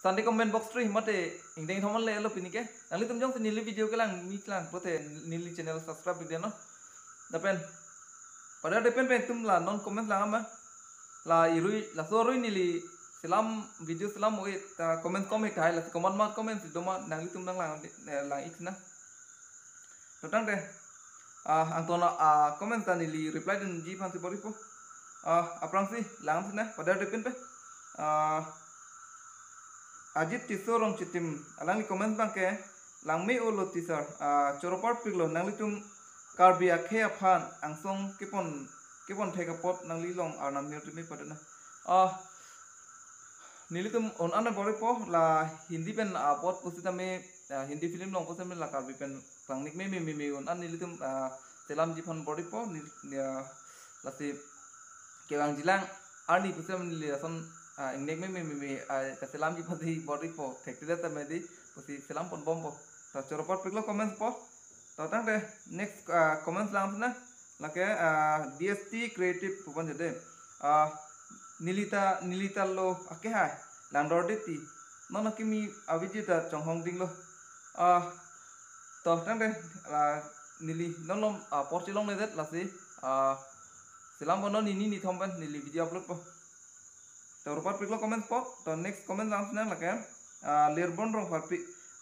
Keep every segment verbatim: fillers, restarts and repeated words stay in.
Sunday comment box three mate ingdeng thom an le lo pini ke. Nanglitum jongsi neli video kelang mi kelang pulote neli channel subscribe dikde non. Lapen pada depen pen tum la non comment lang ama. La irui laso arui neli selam video selam o-e ta comment kom hek hai, la komat ma comment si doma nanglitum nanglang, eh, lang ik na. Totang de. Ah, angton, ah, comment ta neli reply dunji aphansi bor-ipo. Ah, aphrangsi lang si na pada depen pe. Ah, Ajit Tisso Rongchitim alangli comment abang ke, langme-olo teacher, ah, choro parpiklo nanglitum Karbi akhei aphan angsong kepon, kepon thek apot nangli long arnam hirtimi padana. Ah, nelitum on an bor-ipo la Hindi pen apot pusitame, ah, Hindi film along pusitame la Karbi pen pangnik meme meme on an nelitum, ah, selamji aphan bor-ipo nel-, ah, lasi kevangjilang arni pusitame neli ason, ah, ingnek meme meme, ah, kaselamji aphansi bor-ipo, thekthe tame di pusi selam ponbompo. Ta choro parpiklo comments po. Totang de next, ah, comments lang si na. Lake, ah, D S T Creative pu abang jade. Ah, nelita, nelita lo ake hai. Langdor de ti. Non akimi a-video ta chonghong dinglo. Ah, totang de, ah, neli non lom, ah, apor chelongledet lasi, ah, selam bonon nini nithom pen neli video upload po. To choro parpiklo comments po. To next comment lang si na lake, ah, Lirbon Rongpharpi.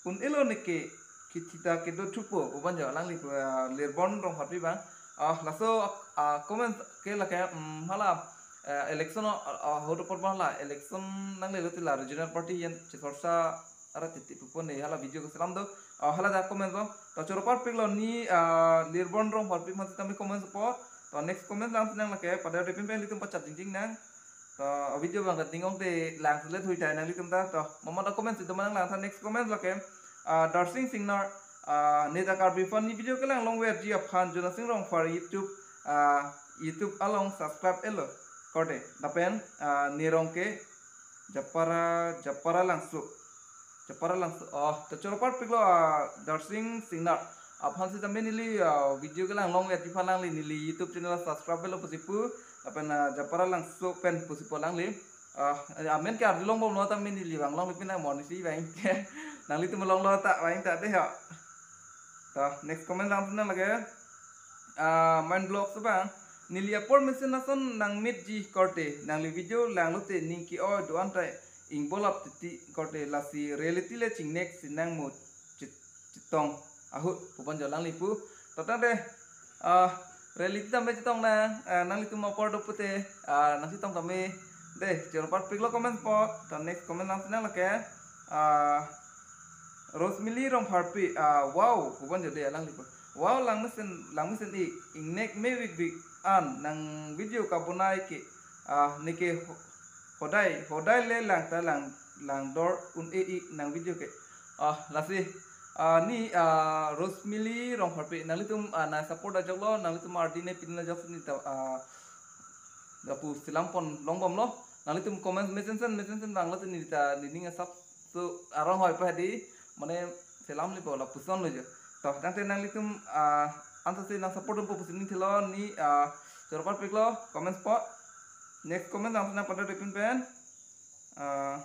Un-elo neke kethita kedo thupo pu abang jo alangli, ah, Lirbon Rongpharpi abang. Ah, laso, ah, comment ke lake, mm, hala, eh, election o, ah, ah, ahut apor abang la election nanglelo ti la regional party yen chikor sa ara titi pupo ne hala video keselam do. Ah, hala ta comment lo. To choro parpiklo ni, ah, Lirbon Rongpharpi aphansi tame comment po. To next comment lang si na lake pada depen pen ilitum pachat jingjing nang. To video abang ta dingong te lang sulet hui tai nanglitum ta. To mama ta comment si doma nanglang ta next comment lake, ah, Darsing Singnar, ah, neta Karbi funny video kelang longverji aphan Jonasing Rongphar YouTube, ah, YouTube along subscribe elo korte. Lapen, ah, nerong ke Japara, Japara Langso. Japara Langso. Oh, to choro parpiklo, ah, Darsing Singnar aphansi tame neli, ah, video kelang longverji aphan alangli neli YouTube channel subscribe elo pusi pu. Lapen, ah, Japara Langso pen pusi pu alangli. Ah, amen ke arjulong bomlo tame neli vang longle pina morning si vang ke. Nanglitum longlo ta vang ta de ho. To next comment lang si na lake, ah, Main Vlogs abang. Neli apor mesen ason nangmeetji korte, nangli video langlote ning ke-oi do-an ta ingbolap titi korte, lasi reality le chingnek si nang mo chit-, chetong ahut pu abang jo alangli pu. Totang de, ah, reality tame chetong nang, ah, nanglitum apor do pute, ah, nangchetong tame de, choro parpiklo comments po. To next comment lang si na lake, ah, Rosmili Rongpharpi, ah, wow pu abang jo de alangli pu. Wow, langmesen, langmesen ik, ingnek me bikbik an nang video kabonai ke, ah, neke ho-, hodai, hodai le lang ta lang, langdor un-e ik nang video ke. Ah, lasi, ah, ni, ah, Rosmili Rongpharpi, nanglitum, ah, nang support ajoklo, nanglitum ardi ne pin ajok si neta, ah, lapu selam pon long bomlo, nanglitum comment mesensen, mesensen abang lo si neta nining asap so arong hoi pa di, mane selam lipo lapuson lo jo. To tangte nanglitum, ah, ansa si nang support dunpo pusi ning thelo ni, ah, choro parpiklo comments po. Next comment lang si na pada depen pen, ah,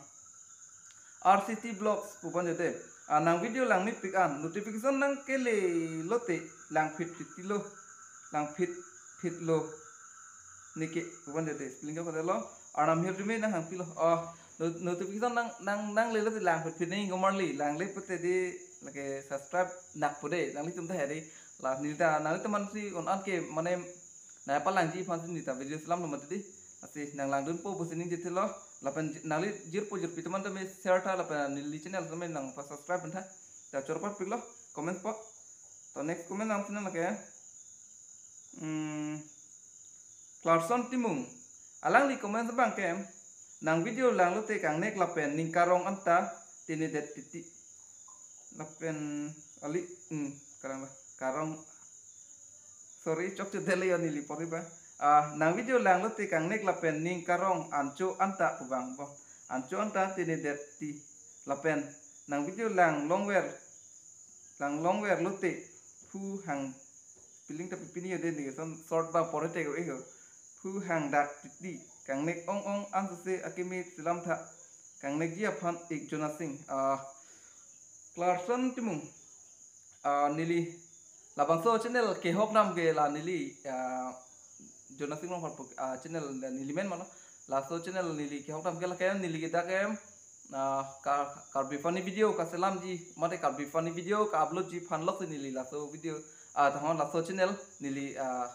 R C T Vlogs pu abang jo de. Ah, nang video langmepik an notification nang kele lote langphit phit lo. Langphit phit lo. Neke pu abang jo de. Spelling ka kode lo. Arnam hirjume nang hangpilo. Oh, no-, notification nang, nang, nanglelo te langphit phit nang ingkomarli. Langle pute de lake subscribe nakpo de. Nanglitum ta hedi. La neta nanglitum aphansi on an ke mane nangpalangji aphansi neta video selamlo mati di. Lasi nang langdunpo pusi ning jithelo. Lapen ji-, nangli jirpo jirpi atum an tame share tha lapen neli channel tame nang pa subscribe tha. To choro parpiklo comments po. To next comment lang si na lake, hmm, Clarkson Timung. Alangli comments abang ke, nang video langlote kangnek lapen ning karong anta tinidet titi. Lapen ali, hmm, karang lah. Karong. Sorry, chokche dele yo neli pori ba. Ah, nang video langlote kangnek lapen ning karong ancho anta pu abang bo. Ancho anta tinidet ti. Lapen nang video lang longver, lang longver lote phu hang, spelling ta pipini yo de ni son short ba pore te ko eho. Phu hang dak titi kangnek ong ong ansa si akimi selam tha. kangnekji aphan ik Jona Sing. Ah, Clarkson Timung. Ah, neli labangso channel kehok dam ke la neli, ah, Jona Sing Rongphar pu, ah, channel neli men ma lo. Laso channel neli kehok dam ke la ke neli ke dak em, ah, Kar-, Karbi funny video kaselamji, mate Karbi funny video ka-uploadji aphan lok si neli laso video, ah, tangho laso channel neli, ah,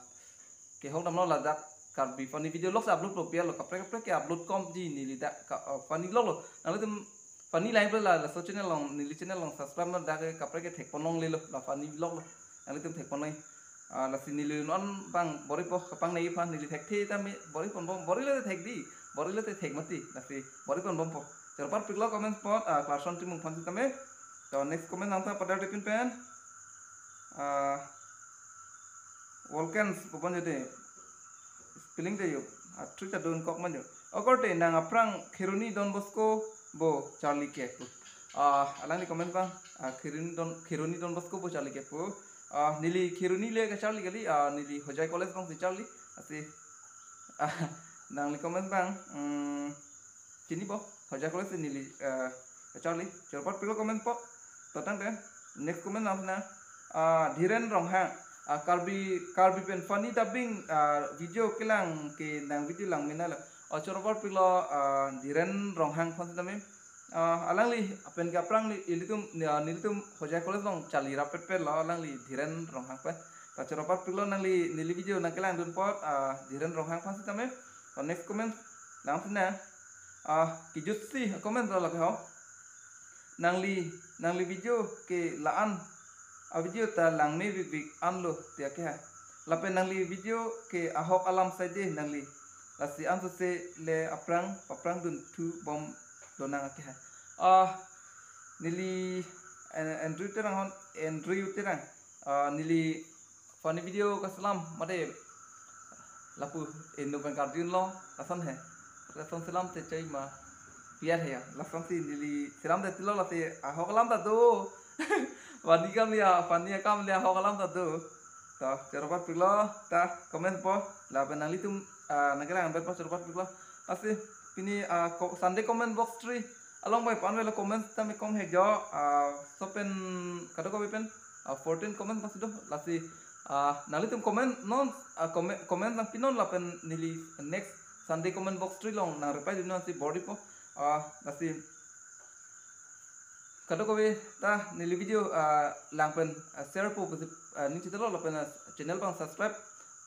kehok damlo, ladak Karbi funny video lok si upload lo, pi alo kaprek kaprek ke-upload komji neli dak ka, ah, funny vlog lo. Nanglitum funny lang pen la laso channel along, neli channel along subscribe ma, dak ke kaprek ke thekpon longlelo, la funny vlog lo. Nanglitum thekpon noi. Ah, lasi neli non abang bor-ipo, kapangnei aphan neli thekthe tame bor-iponbom, bor-ilo te thek di, bor-ilo te thek mati, lasi bor-iponbompo. Choro parpiklo comment pot, ah, Clarkson Timung aphan sitame. To next comment nangta padar tipin pen. Ah, Volcans pu ponjode, spelling de yo, atri ta don kok manjo. Okorte nang aphrang Kheroni Don Bosco bo charli ke pu. Ah, alangli comment abang, ah, Kheroni Don, Kheroni Don Bosco bo charli ke pu. Ah, neli Kheroni le kacharli kali, ah, neli Hojai College abang si charli. Lasi, ah, nangli comment abang, hmm, chinipo, Hojai College si neli, ah, kacharli. Choro parpiklo comment po. To tangte next comment nang na, ah, Dhiren Ronghang. Ah, Karbi, Karbi pen funny dubbing, ah, video kelang ke nang video lang mena lo. Oh, choro parpiklo, ah, Dhiren Ronghang aphan sitame. Ah, alangli pen ke aphrang li, ilitum, ah, nelitum Hojai College along charli rapet pet lo, alangli Dhiren Ronghang pen. To choro parpiklo, nangli neli video nangkelangdun pot, ah, Dhiren Ronghang aphan sitame. To next comment nang sina, ah, kijut si comment lo lake ho. Nangli, nangli video ke la-an, a video ta langme bikbik anlo tiya ke ha. Lapen nangli video ke ahok alam saide nangli. Lasi ansose le aphrang, paphrang dun thu bom lonang ke ha. Ah, neli, eh, Andrew Terang hon, Andrew Terang. Ah, neli funny video kaselam mate lapu inut pen karjun lo, lason he. Lason selam te choi ma piar he ya. Lason si neli selam te tilo, lasi ahok alam ta do. Funny kam liya, funny kam liya, ahok alam ta do. To, choro parpiklo, ta comment po. Lapen nanglitum, ah, nangkelang bet po, choro parpiklo. Lasi pini, ah, ko-, Sunday comment box three along bai pan avelo, comment tame kom he jo, ah, so pen kadokave pen, ah, fourteen comment masi do, lasi, ah, nanglitum comment non, ah, comment, comment nangpinon lapen neli next Sunday comment box three along nang reply dun nang si bor-ipo, ah, lasi kadokave ta neli video, ah, lang pen, ah, share po, ah, ning chitelo lapen, ah, channel abang subscribe,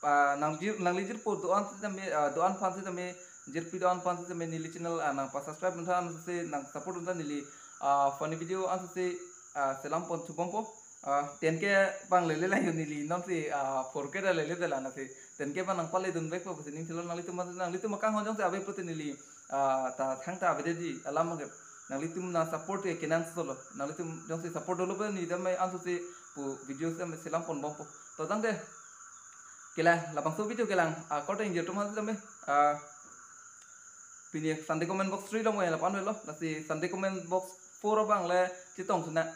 ah, nang jir, nangli jirpo do-an sitame, ah, do-an aphan sitame, jirpi do-an aphan sitame neli channel, ah, nangpa subscribe dun-tha, ansose nang support dun-tha neli, ah, funny video ansose, ah, selam pon thubompo. Ah, ten K abang lele lang yo neli non si, ah, four K ta lele de lang, lasi ten K abang nangpale dun vekpo pusi ning chitelo, nanglitum, nanglitum akanghon jongsi ave pute neli, ah, ta thangta avedetji alam ke, nanglitum nang support ke kenangsot lo, nanglitum jongsi support dolo pen neli tame ansose pu video tame selam ponbompo. To tangte kelang, labangso video kelang, ah, korte ingjir atum aphan tame, ah, pini Sunday comment box three along bai lapu-an avelo, lasi Sunday comment box four abang le chetong sina.